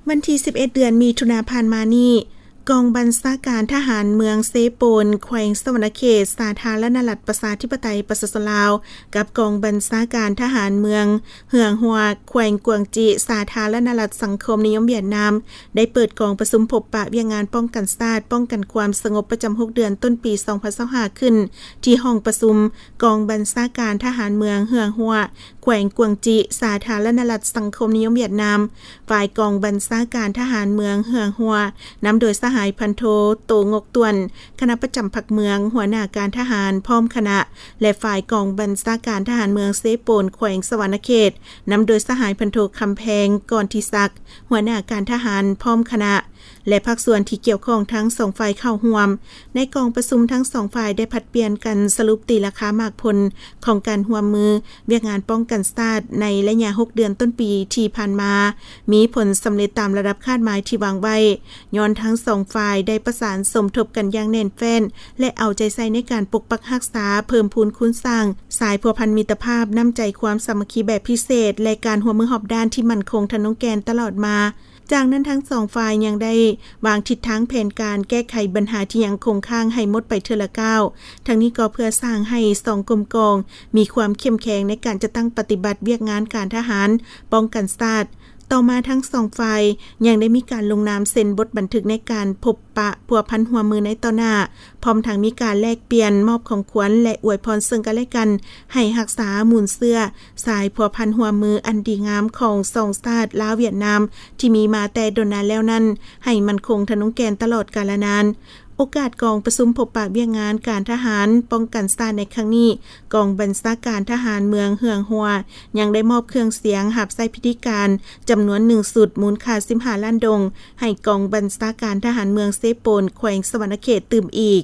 ວັນທີສິບເອັດ ເດືອນມິຖຸນາຜ່ານມານີ້, ກອງບັນຊາການທະຫານເມືອງເຊໂປນ ແຂວງສະຫວັນນະເຂດ ສາທາລະນະລັດປະຊາທິປະໄຕປະຊາຊົນລາວ ກັບກອງບັນຊາການທະຫານເມືອງເຮືອງຮົວ ແຂວງກວາງຈີ ສາທາລະນະລັດສັງຄົມນິຍົມຫວຽດນາມ ໄດ້ເປີດກອງປະຊຸມພົບປະວຽກງານປ້ອງກັນຊາດ, ປ້ອງກັນຄວາມສະຫງົບປະຈຳຫົກເດືອນຕົ້ນປີສອງພັນຊາວຫ້າ ຂຶ້ນທີ່ຫ້ອງປະຊຸມກອງບັນຊາການທະຫານເມືອງເຮືອງຮົວ ແຂວງກວາງຈີ ສາທາລະນະລັດສັງຄົມນິຍົມຫວຽດນາມ. ຝ່າຍກອງບັນຊາການທະຫານເມືອງເຮືອງຮົວ ນຳໂດຍສະຫາຍພັນໂທ ໂຕ ງົກຕວນ ຄະນະປະຈຳພັກເມືອງ, ຫົວໜ້າການທະຫານພ້ອມຄະນະ ແລະ ຝ່າຍກອງບັນຊາການທະຫານເມືອງເຊໂປນ ແຂວງສະຫວັນນະເຂດ ນຳໂດຍສະຫາຍພັນໂທ ຄຳແພງ ກອນທິສັກ ຫົວໜ້າການທະຫານພ້ອມຄະນະ ແລະ ພາກສ່ວນທີ່ກ່ຽວຂ້ອງທັງສອງຝ່າຍເຂົ້າຮ່ວມ. ໃນກອງປະຊຸມທັງສອງຝ່າຍໄດ້ຜັດປ່ຽນກັນສະຫຼຸບຕີລາຄາໝາກຜົນຂອງການຮ່ວມມືວຽກງານປ້ອງກັນຊາດໃນໄລຍະຫົກເດືອນຕົ້ນປີທີ່ຜ່ານມາ ມີຜົນສຳເລັດຕາມລະດັບຄາດໝາຍທີ່ວາງໄວ້, ຍ້ອນທັງສອງຝ່າຍໄດ້ປະສານສົມທົບກັນຢ່າງແໜ້ນແຟ້ນ ແລະ ເອົາໃຈໃສ່ໃນການປົກປັກຮັກສາ, ເພີ່ມພູນຄູນສ້າງສາຍພົວພັນມິດຕະພາບ, ນ້ຳໃຈຄວາມສາມັກຄີແບບພິເສດ ແລະ ການຮ່ວມມືຮອບດ້ານທີ່ໝັ້ນຄົງທະນົງແກ່ນຕະຫຼອດມາ. ຈາກນັ້ນທັງສອງຝ່າຍຍັງໄດ້ວາງທິດທາງແຜນການແກ້ໄຂບັນຫາທີ່ຍັງຄົງຄ້າງໃຫ້ໝົດໄປເທື່ອລະກ້າວ. ທັງນີ້ກໍເພື່ອສ້າງໃຫ້ສອງກົມກອງມີຄວາມເຂັ້ມແຂງໃນການຈັດຕັ້ງປະຕິບັດວຽກງານການທະຫານປ້ອງກັນຊາດ. ຕໍ່ມາທັງສອງຝ່າຍຍັງໄດ້ມີການລົງນາມເຊັນບົດບັນທຶກໃນການພົບປະພົວພັນຮ່ວມມືໃນຕໍ່ໜ້າ, ພ້ອມທັງມີການແລກປ່ຽນມອບຂອງຂວັນ ແລະ ອວຍພອນເຊິ່ງກັນແລະກັນ ໃຫ້ຮັກສາມູນເຊື້ອສາຍພົວພັນຮ່ວມມືອັນດີງາມຂອງສອງຊາດລາວຫວຽດນາມ ທີ່ມີມາແຕ່ດົນນານແລ້ວນັ້ນ ໃຫ້ໝັ້ນຄົງທະນົງແກ່ນຕະຫຼອດກາລະນານ. ໂອກາດກອງປະຊຸມພົບປະວຽກງານການທະຫານປ້ອງກັນຊາດໃນຄັ້ງນີ້, ກອງບັນຊາການທະຫານເມືອງເຮືອງຮົວ ຍັງໄດ້ມອບເຄື່ອງສຽງຮັບໃຊ້ພິທີການຈຳນວນໜຶ່ງຊຸດ, ມູນຄ່າສິບຫ້າລ້ານດົງ, ໃຫ້ກອງບັນຊາການທະຫານເມືອງເຊໂປນ ແຂວງສະຫວັນນະເຂດຕື່ມອີກ.